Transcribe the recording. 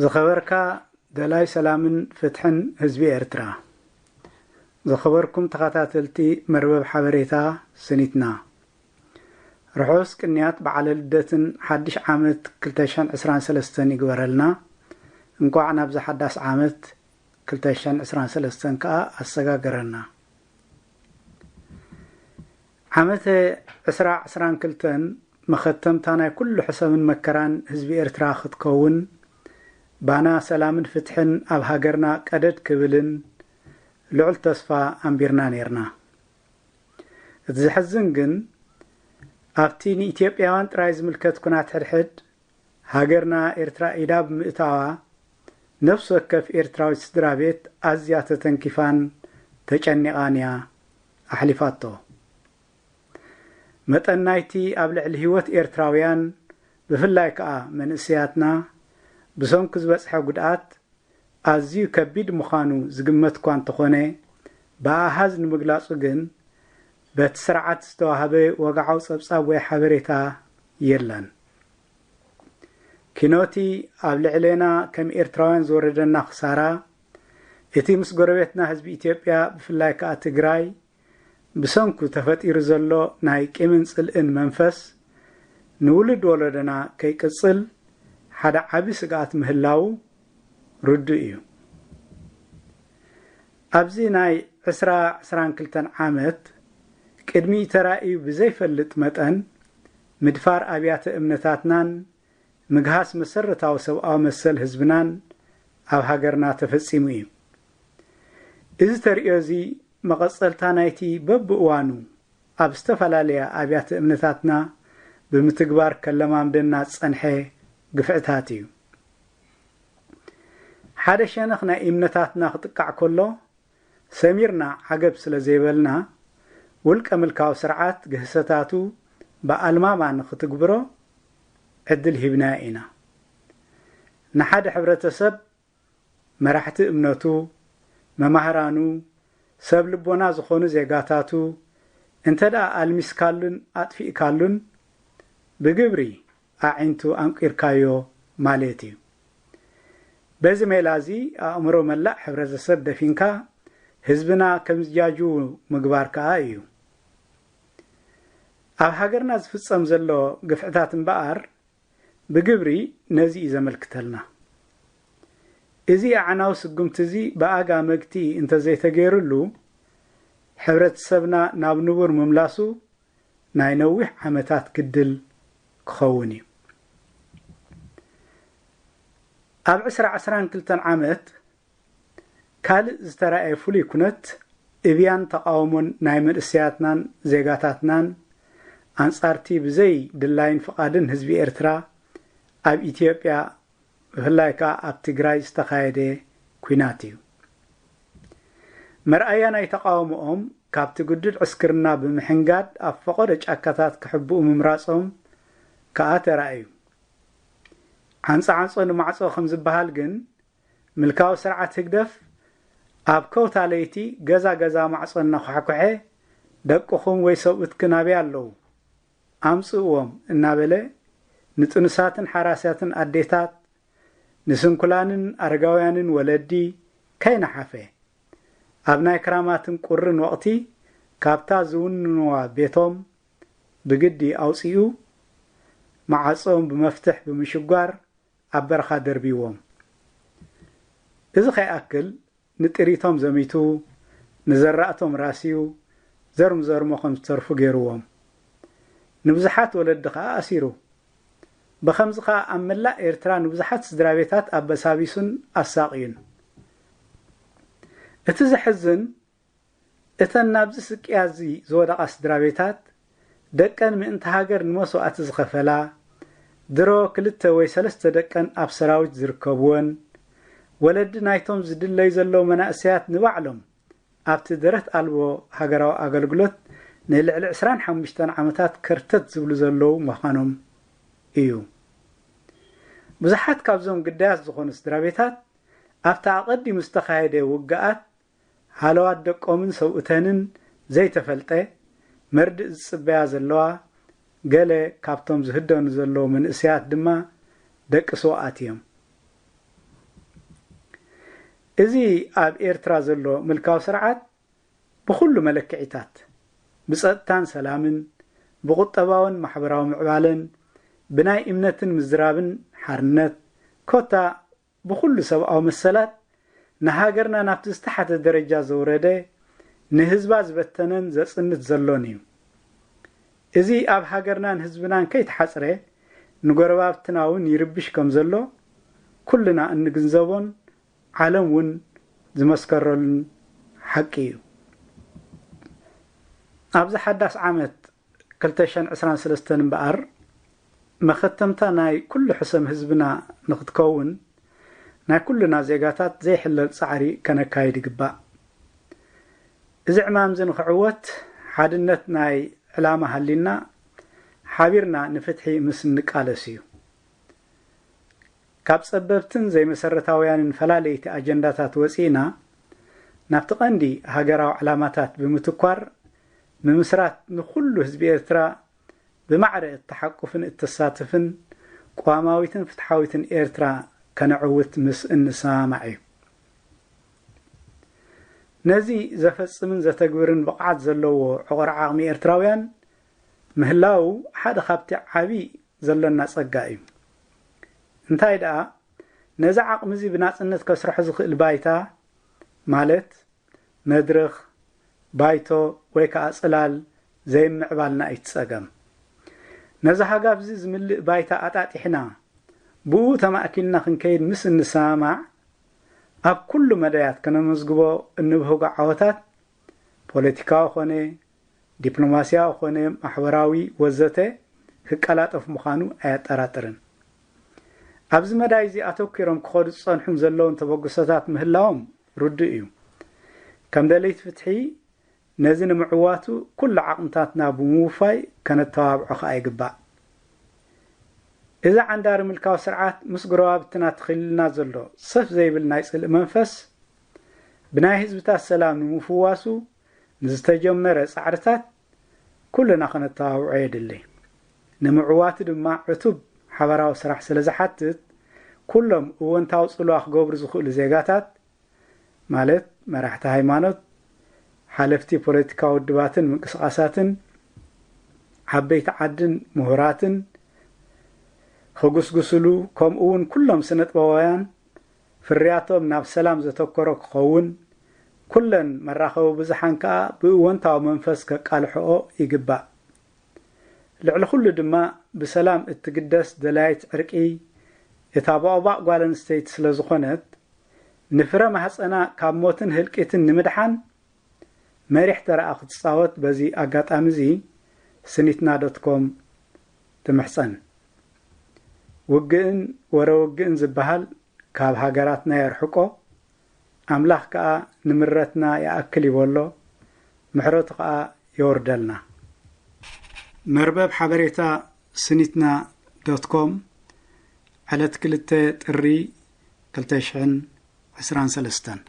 ዝኸበርካ ደላይ ሰላምን ፍትሕን ህዝቢ ኤርትራ፣ ዝኸበርኩም ተኸታተልቲ መርበብ ሓበሬታ ስኒትና፣ ርሑስ ቅንያት በዓለ ልደትን ሓድሽ ዓመት ክልተ ሽሕን ዕስራን ሰለስተን ይግበረልና። እንቋዕ ናብዛ ሓዳስ ዓመት ክልተ ሽሕን ዕስራን ሰለስተን ከኣ ኣሰጋገረና። ዓመተ ዕስራ ዕስራን ክልተን መኸተምታ ናይ ኩሉ ሕሰምን መከራን ህዝቢ ኤርትራ ክትከውን፣ ባና ሰላምን ፍትሕን ኣብ ሃገርና ቀደድ ክብልን ልዑል ተስፋ ኣንቢርና ኔርና። እቲ ዘሕዝን ግን፣ ኣብቲ ንኢትዮጵያውያን ጥራይ ዝምልከት ኩናት ሕድሕድ፣ ሃገርና ኤርትራ ኢዳ ብምእታዋ፣ ነፍሲ ወከፍ ኤርትራዊት ስድራ ቤት ኣዝያ ተተንኪፋን ተጨኒቓን እያ ኣሕሊፋቶ። መጠን ናይቲ ኣብ ልዕሊ ህይወት ኤርትራውያን፣ ብፍላይ ከኣ መንእሰያትና፣ ብሰንኩ ዝበጽሐ ጉድኣት ኣዝዩ ከቢድ ምዃኑ ዝግመት እኳ እንተኾነ፣ ብኣሃዝ ንምግላጹ ግን በቲ ስርዓት ዝተዋህበ ወግዓዊ ጸብጻብ ወይ ሓበሬታ የለን። ኪኖቲ ኣብ ልዕሌና ከም ኤርትራውያን ዝወረደና ክሳራ፣ እቲ ምስ ጎረቤትና ህዝቢ ኢትዮጵያ፣ ብፍላይ ከኣ ትግራይ፣ ብሰንኩ ተፈጢሩ ዘሎ ናይ ቂምን ጽልእን መንፈስ ንውሉድ ወለዶና ከይቅጽል ሓደ ዓቢ ስግኣት ምህላዉ ርዱእ እዩ። ኣብዚ ናይ ዕስራ ዕስራን ክልተን ዓመት ቅድሚኡ ተራእዩ ብዘይፈልጥ መጠን፣ ምድፋር ኣብያተ እምነታትናን ምግሃስ መሰረታዊ ሰብኣዊ መሰል ህዝብናን ኣብ ሃገርና ተፈጺሙ እዩ። እዚ ተርእዮ እዚ መቐጸልታ ናይቲ በብእዋኑ ኣብ ዝተፈላለያ ኣብያተ እምነታትና ብምትግባር ከለማምደና ዝጸንሐ ግፍዕታት እዩ። ሓደ ሸነኽ ናይ እምነታትና ክጥቃዕ ከሎ፣ ሰሚርና ዓገብ ስለ ዘይበልና፣ ውልቀ ምልካዊ ስርዓት ግህሰታቱ ብኣልማማ ንኽትግብሮ ዕድል ሂብናዮ ኢና። ንሓደ ሕብረተሰብ፣ መራሕቲ እምነቱ፣ መማህራኑ፣ ሰብ ልቦና ዝኾኑ ዜጋታቱ እንተ ደኣ ኣልሚስካሉን ኣጥፊእካሉን፣ ብግብሪ ኣዒንቱ ኣንቂርካዮ ማለት እዩ። በዚ ሜላ እዚ ኣእምሮ መላእ ሕብረተሰብ ደፊንካ ህዝብና ከም ዝጃጅዉ ምግባር ከኣ እዩ። ኣብ ሃገርና ዝፍጸም ዘሎ ግፍዕታት እምበኣር ብግብሪ ነዚ እዩ ዘመልክተልና። እዚ ኣዕናዊ ስጉምቲ እዚ ብኣጋ መግትኢ እንተዘይተገይሩሉ፣ ሕብረተሰብና ናብ ንቡር ምምላሱ ናይ ነዊሕ ዓመታት ግድል ክኸውን እዩ። ኣብ ዕስራ ዕስራን ክልተን ዓመት ካልእ ዝተራእየ ፍሉይ ኩነት፣ እብያን ተቓውሞን ናይ መንእሰያትናን ዜጋታትናን ኣንጻርቲ ብዘይ ድላይን ፍቓድን ህዝቢ ኤርትራ ኣብ ኢትዮጵያ፣ ብፍላይ ከኣ ኣብ ትግራይ ዝተኻየደ ኲናት እዩ። መርኣያ ናይ ተቓውሞኦም ካብቲ ግዱድ ዕስክርና ብምሕንጋድ ኣብ ፈቐዶ ጫካታት ክሕብኡ ምምራጾም ከኣ ተራእዩ። ዓንጻዓንጾ ንማዕጾ ከም ዝበሃል ግን፣ ምልካዊ ስርዓት ህግደፍ ኣብ ከውታ ለይቲ ገዛ ገዛ ማዕጾ እናኳሕኩሐ፣ "ደቅኹም ወይ ሰብኡትክን ኣበይ ኣለዉ? ኣምጽእዎም" እናበለ፣ ንጥኑሳትን ሓራሳትን ኣዴታት፣ ንስንኩላንን ኣረጋውያንን ወለዲ ከይነሓፈ፣ ኣብ ናይ ክራማትን ቁርን ወቕቲ ካብታ ዝውንንዋ ቤቶም ብግዲ ኣውጺኡ፣ መዓጾኦም ብመፍትሕ ብምሽጓር ኣብ በረኻ ደርብይዎም። እዚ ከይኣክል፣ ንጥሪቶም ዘሚቱ፣ ንዘራእቶም ራስዩ፣ ዘርምዘርሞ ከም ዝተርፉ ገይርዎም። ንብዙሓት ወለዲ ከኣ ኣሲሩ። ብኸምዚ ከኣ ኣብ መላእ ኤርትራ ንብዙሓት ስድራ ቤታት ኣበሳቢሱን ኣሳቕዩን። እቲ ዘሕዝን፣ እተን ናብዚ ስቅያት እዚ ዝወደቓ ስድራ ቤታት፣ ደቀን ምእንቲ ሃገር ንመስዋእቲ ዝኸፈላ፣ ድሮ ክልተ ወይ ሰለስተ ደቀን ኣብ ሰራዊት ዝርከብወን፣ ወለዲ ናይቶም ዝድለዩ ዘለዉ መናእሰያት ንባዕሎም ኣብቲ ደረት ኣልቦ ሃገራዊ ኣገልግሎት ንልዕሊ ዕስራን ሓሙሽተን ዓመታት ከርተት ዝብሉ ዘለዉ ምዃኖም እዩ። ብዙሓት ካብዞም ግዳያት ዝኾኑ ስድራ ቤታት፣ ኣብቲ ኣቐዲሙ ዝተኻየደ ውግኣት ሃለዋት ደቆምን ሰብኡተንን ዘይተፈልጠ፣ መርድእ ዝጽበያ ዘለዋ፣ ገለ ካብቶም ዝህደኑ ዘለዉ መንእሰያት ድማ ደቂ ስውኣት እዮም። እዚ ኣብ ኤርትራ ዘሎ ምልካዊ ስርዓት ብኹሉ መለክዒታት፣ ብጸጥታን ሰላምን፣ ብቁጠባውን ማሕበራዊ ምዕባለን፣ ብናይ እምነትን ምዝራብን ሓርነት፣ ኮታ ብኹሉ ሰብኣዊ መሰላት ንሃገርና ናብቲ ዝተሓተ ደረጃ ዘውረደ፣ ንህዝባ ዝበተነን ዘጽንት ዘሎን እዩ። እዚ ኣብ ሃገርናን ህዝብናን ከይተሓጽረ ንጎረባብትና እውን ይርብሽ ከም ዘሎ ኩልና እንግንዘቦን ዓለም እውን ዝመስከረሉን ሓቂ እዩ። ኣብዚ ሓዳስ ዓመት ክልተ ሽሕን ዕስራን ሰለስተን እምበኣር፣ መኸተምታ ናይ ኩሉ ሕሰም ህዝብና ንክትከውን ናይ ኩልና ዜጋታት ዘይሕለል ጻዕሪ ከነካይድ ይግባእ። እዚ ዕማም እዚ ንክዕወት ሓድነት ናይ ዕላማ ሃሊና ሓቢርና ንፍትሒ ምስ እንቃለስ እዩ። ካብ ጸበብትን ዘይመሰረታውያንንፈላለይቲ ኣጀንዳታት ወጺእና ናብቲ ቀንዲ ሃገራዊ ዕላማታት ብምትኳር ምምስራት ንኹሉ ህዝቢ ኤርትራ ብማዕረ እተሓቁፍን እተሳትፍን ቅዋማዊትን ፍትሓዊትን ኤርትራ ከነዕውት ምስ እንሰማማዕ እዩ። ነዚ ዘፈጽምን ዘተግብርን ብቕዓት ዘለዎ ዕቑር ዓቕሚ ኤርትራውያን ምህላው ሓደ ካብቲ ዓቢ ዘሎና ጸጋ እዩ። እንታይ ደኣ፣ ነዚ ዓቕሚ እዚ ብናጽነት ከስርሖ ዝኽእል ባይታ፣ ማለት መድረኽ፣ ባይቶ ወይ ከኣ ጽላል ዘይምዕባልና እዩ እቲ ጸገም። ነዚ ሃጋፍ እዚ ዝምልእ ባይታ ኣጣጢሕና ብኡ ተማእኪልና ክንከይድ ምስ እንሰማማዕ፣ ኣብ ኩሉ መዳያት ከነመዝግቦ እንብህጎ ዓወታት፣ ፖለቲካዊ ኾነ ዲፕሎማስያዊ ኾነ ማሕበራዊ ወዘተ ክቀላጠፍ ምዃኑ ኣየጠራጥርን። ኣብዚ መዳይ እዚ ኣተኲሮም ክኸዱ ዝጸንሑን ዘለውን ተበግሶታት ምህላዎም ርዱእ እዩ። ከም ደለይቲ ፍትሒ ነዚ ንምዕዋቱ ኩሉ ዓቕምታትና ብምውፋይ ከነተባብዖ ከኣ ይግባእ። እዚ ዓንዳሪ ምልካዊ ስርዓት ምስ ጎረባብትና ተኺሉልና ዘሎ ሰፍ ዘይብል ናይ ጽልኢ መንፈስ ብናይ ህዝብታት ሰላም ንምፍዋሱ ንዝተጀመረ ጻዕርታት ኩልና ከነተባብዖ የድሊ። ንምዕዋቱ ድማ ዕቱብ ሓባራዊ ስራሕ ስለ ዝሓትት ኩሎም እወንታዊ ጽልዋ ክገብሩ ዝኽእሉ ዜጋታት ማለት መራሕቲ ሃይማኖት፣ ሓለፍቲ ፖለቲካዊ ውድባትን ምንቅስቓሳትን፣ ዓበይቲ ዓድን ምሁራትን ክጉስጉስሉ፣ ከምኡ እውን ኩሎም ስነጥበባውያን ፍርያቶም ናብ ሰላም ዘተኮረ ክኸውን፣ ኩለን መራኸቢ ብዙሓን ከኣ ብእወንታዊ መንፈስ ከቃልሕኦ ይግባእ። ልዕሊ ኩሉ ድማ ብሰላም እትግደስ ደላይት ዕርቂ እታ ቦቕባቕ ጓል ኣንስተይቲ ስለ ዝኾነት፣ ንፍረ ማህጸና ካብ ሞትን ህልቂትን ንምድሓን መሪሕ ተራኣ ክትጻወት በዚ ኣጋጣሚ እዚ ስኒትና ዶት ኮም ትምሕጸን። ውግእን ወረ ውግእን ዝበሃል ካብ ሃገራትና የርሕቆ፣ ኣምላኽ ከኣ ንምረትና ይኣክል ይበሎ፣ ምሕረቱ ከኣ የውርደልና። መርበብ ሓበሬታ ስኒትና ዶት ኮም፣ ዕለት ክልተ ጥሪ ክልተ ሽሕን ዕስራን ሰለስተን።